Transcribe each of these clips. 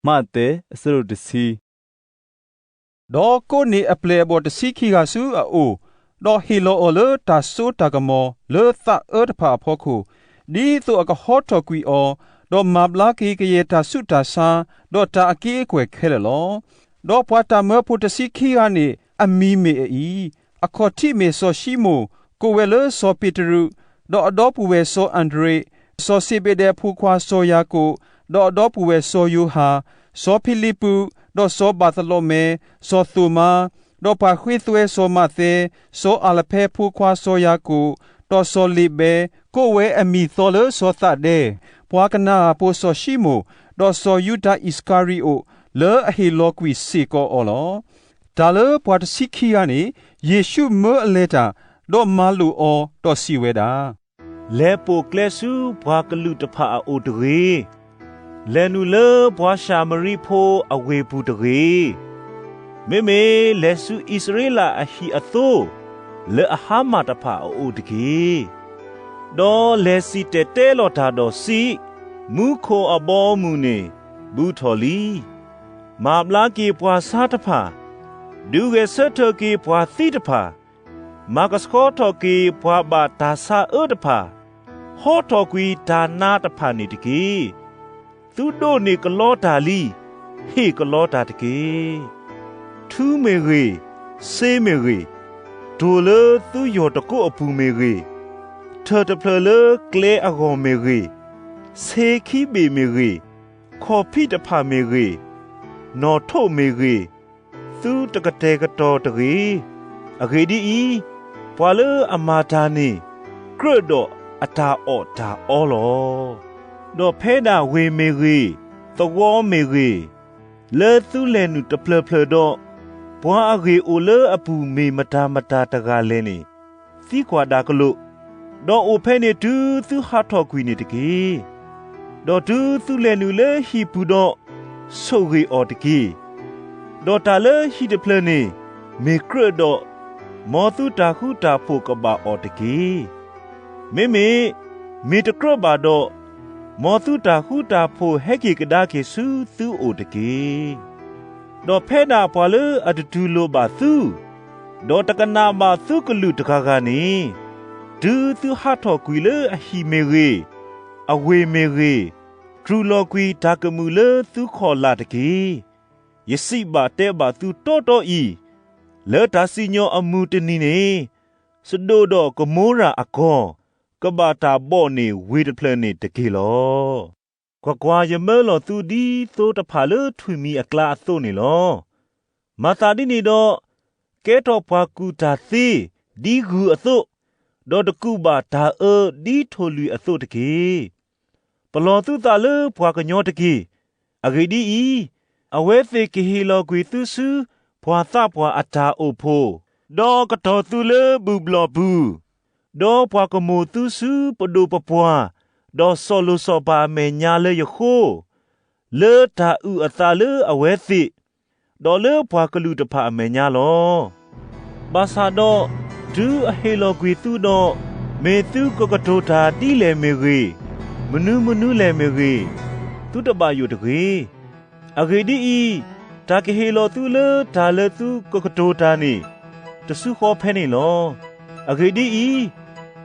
မးသဲ အဆၢဒိၣ်တဆံ ဒီးကိးန့ၢ်အပျဲၢ်အဘီၣ်တဆံခံဂၤဆူအအိၣ်, ဒီးဟ့ၣ်လီၤအီၤလၢတၢ်စိတၢ်ကမီၤလၢသးအၢတဖၣ်အဖီခိၣ်, ဒ်သိးအကဟီထီၣ်ကွံာ်အီၤ, ဒီးမၤဘျါက့ၤကယဲၢ်တၢ်ဆူးတၢ်ဆါ, ဒီးတၢ်အက့အခၢၣ်ခဲလၢာ်လီၤ. ဒီးပှၤတၢ်မၢဖိတဆံခံဂၤန့ၣ် အမံၤမ့ၢ်အအံၤ, အခီၣ်ထံးမ့ၢ်စီၤၡံမိၣ်, ကိးဝဲလၢစီၤပ့းတရူး, ဒီးအဒီပုၢ်ဝဲၢ်စီၤအၤဒရ့း, စီၤစ့ဘ့းဒဲးအဖိခွါစီၤယၤကိာ်, ဒီးအဒီပုၢ်ဝဲၢ်စီၤယိၤဟၣ်, စီၤဖံလံးပူး, ဒီးစီၤဘၤသလီမဲ, စီၤသိၤမါ, ဒီးပှၤဃ့သွဲစီၤမးသဲ, စီၤအၤလဖဲအဖိခွါစီၤယၤကိာ်, ဒီးစီၤလ့းဘဲ, ကိးဝဲအမံၤသီလၢစီၤသးဒဲ, ပှၤကနၤအၣ်ဖိစီၤၡံမိၣ်, ဒီးစီၤယူဒၤအံၣ်စကၤရံၤအိၣ်, လၢအဟ့ၣ်လီၤကွံာ်စ့ၢ်ကီးအီၤလီၤ. တၢ်လၢပှၤတဆံခံဂၤန့ၣ် ယ့ၣ်ၡူးမၢအလဲၤတၢ်, ဒီးမၤလိာ်အီၤ, ဒီးစံးဝဲဒၣ်, လဲၤပိာ်ကျဲဆူပှၤကလုာ်တဖၣ်အအိၣ်တဂ့ၤ. လဲၤနုာ်လၢပှၤၡၤမရံဖိအဝ့ၢ်ပူၤတဂ့ၤ. မ့မ့ၢ်လဲၤဆူအံၣ်စရ့လးအဟံၣ်အသိ လၢအဟါမၢ်တဖၣ်အအိၣ်တက့ၢ်. ဒီးလဲၤစံၣ်တဲၤတဲလီၤတၢ်ဒီးစံး, မူခိၣ်အဘီအမုၢ်န့ၣ် ဘူးထီၣ်လံ. မၤဘျါက့ၤပှၤဆါတဖၣ်, ဒုးဂဲၤဆၢထၢၣ်က့ၤပှၤသံတဖၣ်, မၤကဆှီထီၣ်က့ၤပှၤဘၣ်တၢ်ဆါအၢတဖၣ်, ဟီထီၣ်ကွံာ်တၢ်နါတဖၣ်န့ၣ်တက့ၢ်. သုဒိးန့ၢ်ကလီတၢ်လံ, ဟ့ၣ်ကလီတၢ်တက့ၢ်. ထူမ့ၢ်ဂ့ၤ, စ့မ့ၢ်ဂ့ၤ, တိၢ်လၢသုယီၢ်တကိးအပူၤမ့ၢ်ဂ့ၤ, ထၢၣ်တဖျၢၣ်လၢကျဲအဂီၢ်မ့ၢ်ဂ့ၤ, ဆ့ခံဘ့ၣ်မ့ၢ်ဂ့ၤ, ခီၣ်ဖံးတဖၣ်မ့ၢ်ဂ့ၤ, နီၣ်ထိးမ့ၢ်ဂ့ၤ, သုတကတဲာ်ကတီၤတဂ့ၤ. အဂ့ၢ်ဒ်အံၤ, ပှၤလၢအမၤတၢ်န့ၣ် ကြၢးဒီးအတၢ်အီၣ်တၢ်အီလီၤ. ဒီးဖဲဒၣ်ဝ့ၢ်မ့ၢ်ဂ့ၤ, သဝီမ့ၢ်ဂ့ၤ, လၢသုလဲၤနုာ်တဖျၢၣ်ဖျၢၣ်ဒီး, ပှၤအဂ့ၢ်အိၣ်လၢအပူၤမ့ၢ်မတၤမတၤတဂၤလဲၣ်န့ၣ်, သံကွၢ်ဒၣ်ကလိာ်, ဒီးအိၣ်ဖဲန့ၣ်တုၤသုဟးထီၣ်ကွံာ်န့ၣ်တက့ၢ်. ဒီးတုၤသုလဲၤနုာ်လၢဟံၣ်ပူၤဒီး, ဆိၣ်ဂ့ၤအီၤတက့ၢ်. ဒီးတၢ်လၢဟံၣ်တဖျၢၣ်န့ၣ် မ့ၢ်ကြၢးဒီး, မ်သုတၢ်ဃူတၢ်ဖိးကဘၣ်အီၣ်တက့ၢ်. မ့မ့ၢ်မ့ၢ်တကြၢးဘၣ်ဒီး, မ်သုတၢ်ဃူတၢ်ဖိးဟဲက့ၤကဒါက့ၤဆူသုအိၣ်တက့ၢ်. ဒီးဖဲဒၣ်ပှၤလၢအတတူၢ်လိာ်ဘၣ်သု, ဒီးတကနၣ်ဘၣ်သုကလုၢ်တဂၤဂၤန့ၣ်, တုၤသုဟးထီၣ်ကွံာ်လၢအဟံၣ်မ့ၢ်ဂ့ၤ, အဝ့ၢ်မ့ၢ်ဂ့ၤ, တြူာ်လီၤကွံာ်တၢ်ကမုာ်လၢသုခီၣ်လာ်တက့ၢ်. ယစံးဘၣ်တဲဘၣ်သုတီတီအံၤ, လၢတၢ်စံၣ်ညီၣ်အမုၢ်တနံၤန့ၣ်, စဒိၣ်ဒီးကမိရၤအကီၢ်, ကဘၣ်တၢ်ဘီၣ်န့ၢ်ဝ့ၢ်တဖျၢၣ်န့ၣ်တက့ၢ်လီၤ. ကွၢ်ကွၢ်, ယမၢလီၤသုဒ်သိတဖၣ်လၢထွံၣ်မံၤအကျါအသိးန့ၣ်လီၤ. မၤသးဒ်န့ၣ်ဒီး, ကဲထီၣ်ပှၤကူၣ်တၢ်သ့ဒ်ဂုၢ်အသိး, ဒီးတကူးဘၣ်တၢ်အၢဒ်ထိၣ်လွံၣ်အသိးတက့ၢ်. ပလီၢ်သုသးလၢပှၤကညီတက့ၢ်. အဂ့ၢ်ဒ်အံၤ, အဝဲသ့ၣ်ကဟ့ၣ်လီၤကွံာ်သုဆူပှၤသးပှၢ်အတၢ်အိၣ်ဖှိၣ်, ဒီးကတီၤသုလၢဘုၣ်ဘျီၣ်ပူၤ, ဒီးပှၤကမိၣ်သုဆူပဒိၣ်ပပှၢ်, ဒီးစီၤလိၤစီၤပၤအမဲာ်ညါလၢယဃိ, လၢတၢ်အုၣ်အသးလၢအဝဲသ့ၣ်, ဒီးလၢပှၤကလုာ်တဖၣ်အမဲာ်ညါလီၤ. ဘၣ်ဆၣ်ဒီး, တုၤအဟ့ၣ်လီၤကွံာ်သုဒီး, မ့ၢ်သုကကတိၤတၢ်ဒ်လဲၣ်မ့ၢ်ဂ့ၤ, မနုၤမနုၤလဲၣ်မ့ၢ်ဂ့ၤ, သုတဘၣ်ယိၣ်တဂ့ၤ. အဂ့ၢ်ဒ်အံၤ, တၢ်ကဟ့ၣ်လီၤသုလၢတၢ်လၢသုကကတိၤတၢ်န့ၣ်, တစုဃီဖဲန့ၣ်လီၤ. အဂ့ၢ်ဒ်အံၤ,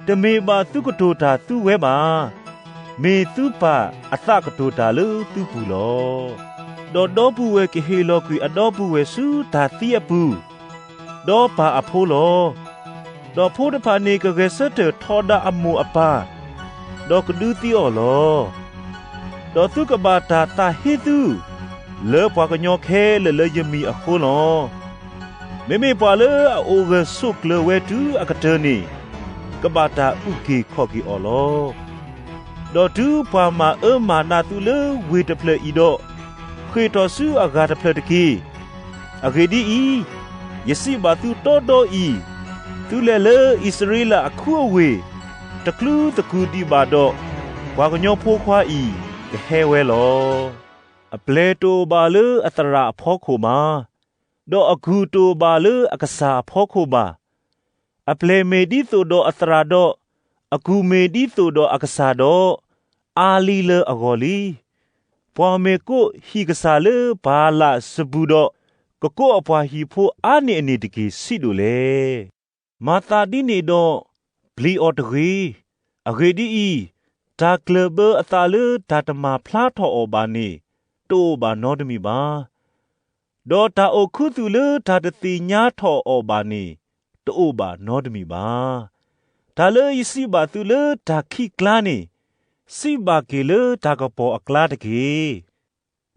တမ့ၢ်ဘၣ်သုကတိၤတၢ်သုဝဲဘၣ်. မ့ၢ်သုပၢ်အသးကတိၤတၢ်လၢသုပူၤလီၤ. ဒီးဒီပုၢ်ဝဲၢ်ကဟ့ၣ်လီၤကွံာ်အဒီပုၢ်ဝဲၢ်ဆူတၢ်သံအပူၤ, ဒီးပၢ်အဖိလီၤ. ဒီးဖိတဖၣ်န့ၣ်ကဂဲၤဆၢထၢၣ်ထီဒါအမိၢ်အပၢ်, ဒီးကဒုးသံအီၤလီၤ. ဒီးသုကဘၣ်တၢ်သးဟ့သု, လၢပှၤကညီခဲလၢာ်လၢယမံၤအဃိလီၤ. မ့မ့ၢ်ပှၤလၢအအိၣ်ဂၢၢ်ဆိးကျၢၤဝဲတုၤအကတၢၢ်န့ၣ်, ကဘၣ်တၢ်အုၣ်က့ၤခီၣ်က့ၤအီၤလီၤ. ဒီးတုၤပှၤမၤအၢမၤနးသုလၢဝ့ၢ်တဖျၢၣ်အံၤဒီး, ဃ့ၢ်ထီၣ်ဆူအဂၤတဖျၢၣ်တက့ၢ်. အဂ့ၢ်ဒ်အံၤ, ယစံးဘၣ်သုတီတီအံၤ, သုလဲၤလၢအံၣ်စရ့လးအခူအဝ့ၢ်, တချုးသကူးဒံးဘၣ်ဒီး, ပှၤကညီဖိခွါအံၤကဟဲဝဲလီၤ. အပျဲၢ်တအိၣ်ဘၣ်လၢအသရၣ်အဖီခိၣ်ဘၣ်, ဒီးအကူၢ်တအိၣ်ဘၣ်လၢအကစၢ်အဖီခိၣ်ဘၣ်. အပျဲၢ်မ့ၢ်ဒ်သိးဒီးအသရၣ်ဒီး, အကူၢ်မ့ၢ်ဒ်သိးဒီးအကစၢ်ဒီး, အါလံလၢအဂီၢ်လံ. ပှၤမ့ၢ်ကိးဟံၣ်ကစၢ်လၢဘၤလးစဘူၤဒီး ကကိးအပှၤဟံၣ်ဖိအါန့ၢ်အန့ၣ်တက့ၢ် ဆံးဒိၣ်လဲၣ်. မၤသးဒ်န့ၣ်ဒီး, ပျံၤအီၤတဂ့ၤ. အဂ့ၢ်ဒ်အံၤ, တၢ်ကျၢၢ်ဘၢအသးလၢတၢ်တမၤဖျါထီၣ်အီၤဘၣ်န့ၣ် တအိၣ်ဘၣ်နီတမံၤဘၣ်. ဒီးတၢ်အိၣ်ခူသူၣ်လၢတၢ်တသ့ၣ်ညါထီၣ်အီၤဘၣ်န့ၣ် တအိၣ်ဘၣ်နီတမံၤဘၣ်. တၢ်လၢယစံးဘၣ်သုလၢတၢ်ခံးကျါန့ၣ်, စံးဘၣ်က့ၤလၢတၢ်ကပီၤအကျါတက့ၢ်.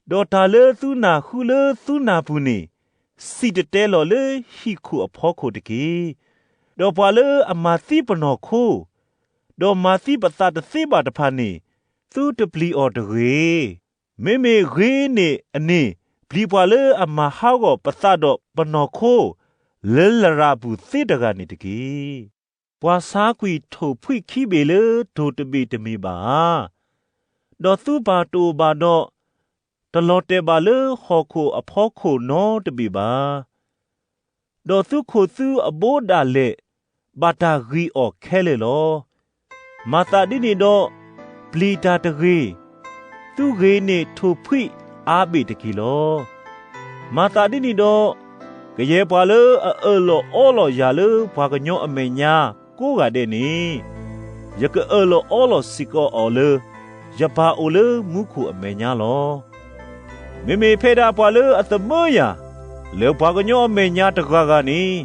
ဒီးတၢ်လၢသုနၢ်ဟူလၢသုနၢ်ပူၤန့ၣ်, စံၣ်တဲၤတဲလီၤလၢဟံၣ်ခိၣ်အဖီခိၣ်တက့ၢ်. ဒီးပှၤလၢအမၤသံပနီၢ်ခိ, ဒီးမၤသံပသးတသ့ဘၣ်တဖၣ်န့ၣ်, သုတပျံၤအီၤတဂ့ၤ. မ့မ့ၢ်ဂ့ၤန့ၢ်အန့ၣ်, ပျံၤပှၤလၢအမၤဟးဂီၤပသးဒီးပနီၢ်ခိ လၢလရာ်ပူၤသ့တဂၤန့ၣ်တက့ၢ်. ပှၤဆါကွံာ်ထိၣ်ဖှံးခံဘ့ၣ်လၢထိၣ်တဘ့ၣ်တမ့ၢ်ဘၣ်ဧါ. ဒီးသုပၢ်တအိၣ်ဘၣ်ဒီး, တလီၤတဲာ်ဘၣ်လၢဟီၣ်ခိၣ်အဖီခိၣ်နီတဘ့ၣ်ဘၣ်. ဒီးသုခိၣ်သုအဘိဒၣ်လဲာ် ဘၣ်တၢ်ဂံၢ်အီၣ်ခဲလၢာ်လီၤ. မၤသးဒ်န့ၣ်ဒီး, ပျံၤတၢ်တဂ့ၤ. သုဂ့ၤန့ၢ်ထိၣ်ဖှံးအါဘ့ၣ်တက့ၢ်လီၤ. မၤသးဒ်န့ၣ်ဒီး, ကယဲၢ်ပှၤလၢအအၢၣ်လီၤအီလီၤယၤလၢပှၤကညီအမဲာ်ညါကိးဂၤဒဲးန့ၣ်, ယကအၢၣ်လီၤအီလီၤစ့ၢ်ကီးအီၤလၢ ယပၢ်အိၣ်လၢမူခိၣ်အမဲာ်ညါလီၤ. မ့မ့ၢ်ဖဲဒၣ်ပှၤလၢအသမၢယၤ လၢပှၤကညီအမဲာ်ညါတဂၤဂၤန့ၣ်,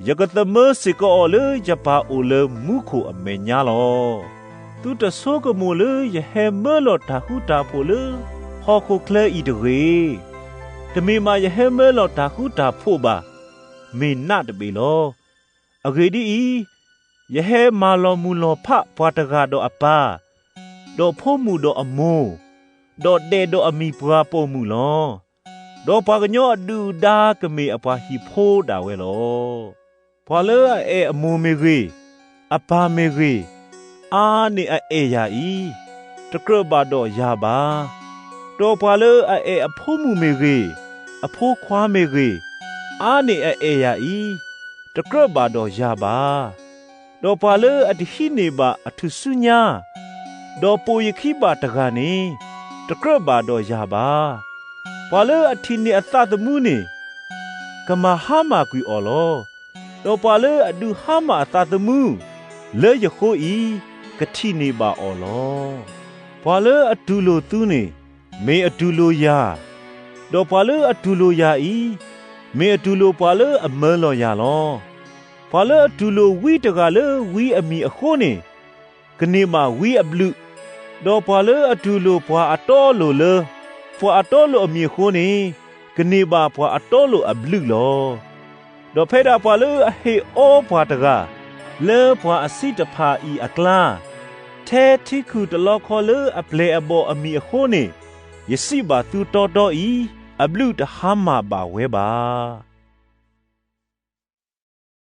ယကသမၢစ့ၢ်ကီးအီၤလၢယပၢ်အိၣ်လၢမူခိၣ်အမဲာ်ညါလီၤ. သုတဆိကမိၣ်လၢယဟဲမၢလီၤတၢ်ဃူတၢ်ဖိးလၢဟီၣ်ခိၣ်ချၢအံၤတဂ့ၤ. တမ့ၢ်မးယဟဲမၢလီၤတၢ်ဃူတၢ်ဖိးဘၣ်, မ့ၢ်နးတဘ့ၣ်လီၤ. အဂ့ၢ်ဒ်အံၤ, ယဟဲမၤလီၤမုၢ်လီၤဖးပှၤတဂၤဒီးအပၢ်, ဒီးဖိမုၣ်ဒီးအမိၢ်, ဒီးဒဲးဒီးအမံၤပှၤပိာ်မုၣ်လီၤ. ဒီးပှၤကညီအဒုၣ်အဒါကမ့ၢ်အပှၤဟံၣ်ဖိဒၣ်ဝဲလီၤ. ပှၤလၢအအဲၣ်အမိၢ်မ့ၢ်ဂ့ၤ, အပၢ်မ့ၢ်ဂ့ၤ, အါန့ၢ်အအဲၣ်ယၤအံၤ, တကြၢးဘၣ်ဒီးယၤဘၣ်. ဒီးပှၤလၢအအဲၣ်အဖိမုၣ်မ့ၢ်ဂ့ၤ, အဖိခွါမ့ၢ်ဂ့ၤ, အါန့ၢ်အအဲၣ်ယၤအံၤ, တကြၢးဘၣ်ဒီးယၤဘၣ်. ဒီးပှၤလၢအတဟံးန့ၢ်ဘၣ်အထူၣ်စုညါ, ဒီးပိာ်ယခံဘၣ်တဂၤန့ၣ်, တကြၢးဘၣ်ဒီးယၤဘၣ်. ပှၤလၢအထံၣ်န့ၢ်အသးသမူန့ၣ်, ကမၤဟါမၢ်ကွံာ်အီၤလီၤ. ဒီးပှၤလၢအဒုးဟါမၢ်အသးသမူ လၢယဃိအံၤ, ကထံၣ်န့ၢ်ဘၣ်အီၤလီၤ. ပှၤလၢအတူၢ်လိာ်သုန့ၣ်, မ့ၢ်အတူၢ်လိာ်ယၤ, ဒီးပှၤလၢအတူၢ်လိာ်ယၤအံၤ, မ့ၢ်အတူၢ်လိာ်ပှၤလၢအမၢလီၤယၤလီၤ. ပှၤလၢအတူၢ်လိာ်ဝံတဂၤလၢဝံအမံၤအဃိန့ၣ်, ကန့ၢ်ဘၣ်ဝံအဘျုး, ဒီးပှၤလၢအတူၢ်လိာ်ပှၤအတီအလိၤလၢ ပှၤအတီအလိၤအမံၤအဃိန့ၣ်, ကန့ၢ်ဘၣ်ပှၤအတီအလိၤအဘျုးလီၤ. ဒီးဖဲဒၣ်ပှၤလၢအဟ့ၣ်အီပှၤတဂၤ လၢပှၤအဆံးတဖၣ်အံၤအကျါ, ထဲထံခုၣ်တလီခီလၢအပျဲၢ်အဘီၣ်အမံၤအဃိန့ၣ်, ယစံးဘၣ်သုတီတီအံၤ, အဘျုးတဟါမၢ်ဘၣ်ဝဲဘၣ်.